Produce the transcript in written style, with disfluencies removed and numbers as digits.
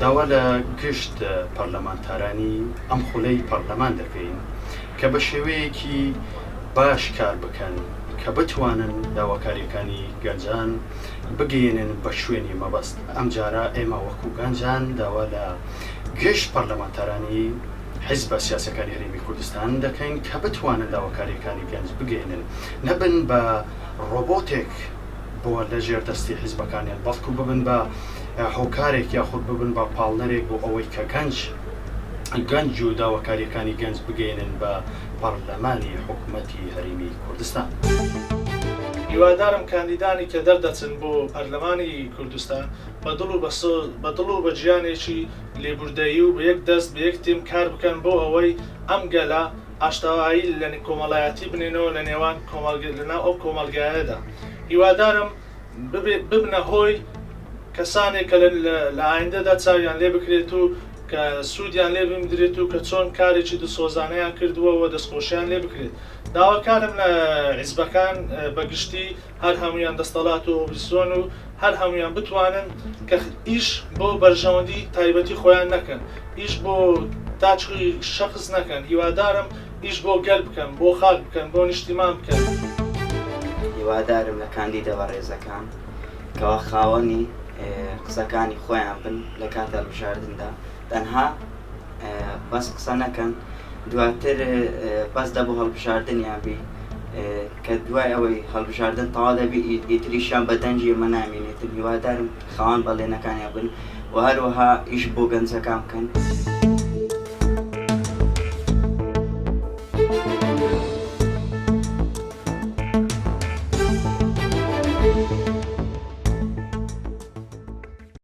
داوا لە گشت پەرلەمانتارانی ئەم خولەی پەرلەمان دەکەین کە بە شێوەیەکی باش کار بکەن کە بتوانن داواکاریەکانی گەنجان بگەیەنن بە شوێنی مەبەست. ئەمجارە ئێمە وەکو گەنجان داوا لە گشت پەرلەمانتارانی حیزبە سیاسیەکانی هەرێمی کوردستان دەکەین کە بتوانن داواکاریەکانی گەنج بگەیەنن نەبن بە ڕۆبۆتێک بۆ لە ژێر دەستی حیزبەکانیان بەڵکو ببن بە هۆکارێک یاخود ببن بە پاڵنەرێک بۆ ئەوەی کە گەنج گەنج و داواکاریەکانی گەنج بگەیەنن بە پەڕلەمانی حکومەتی هەرێمی کوردستان. هیوادارم کاندیدانی کە دەردەچن بۆ پەرلەمانی کوردستان بە دڵ و بە سۆز بە دڵ و بە گیانێکی لێبوردەیی و بە یەک دەست بە یەک تیم کار بکەن بۆ ئەوەی ئەم گەلە ئاشتەوایی لە کۆمەڵایەتی بنێنەوە لە نێوان کۆمەڵگە لە ناو ئەو کۆمەڵگایەدا هیوادارم ببێ ببنە هۆی کەسانێک کە لە ئایندەدا چاویان لێ بکرێت و کە سوودیان لێ ببیندرێت و کە چۆن کارێکی دڵسۆزانەیان کردووە و دەستخۆشیان لێ بکرێت. داواکارم لە حیزبەکان بە گشتی هەر هەموویان دەستەڵات و ئۆپزسیۆن و هەر هەموویان بتوانن کە ئیش بۆ بەرژەوەندی تایبەتی خۆیان نەکەن، ئیش بۆ تاکی شەخس نەکەن، هیوادارم ئیش بۆ گەل بکەن، بۆ خاک بکەن، بۆ نیشتیمان بکەن. هیوادارم لە کاندیدە بەڕێزەکان کەوا خاوەنی قسەکانی خۆیان بن لە کاتی هەڵبژاردندا تەنها بەس قسە نەکەن دواتر بەس دەبوو هەڵبژاردنیان بی کە دوای ئەوەی هەڵبژاردن تەوا دەبی ئیتریشیان بە دەنگی ئێمە نامێنێتن هیوادارم خاوەن بەڵێنەکانیان بن و هەروەها ئیش بۆ گەنجەکان بکەن.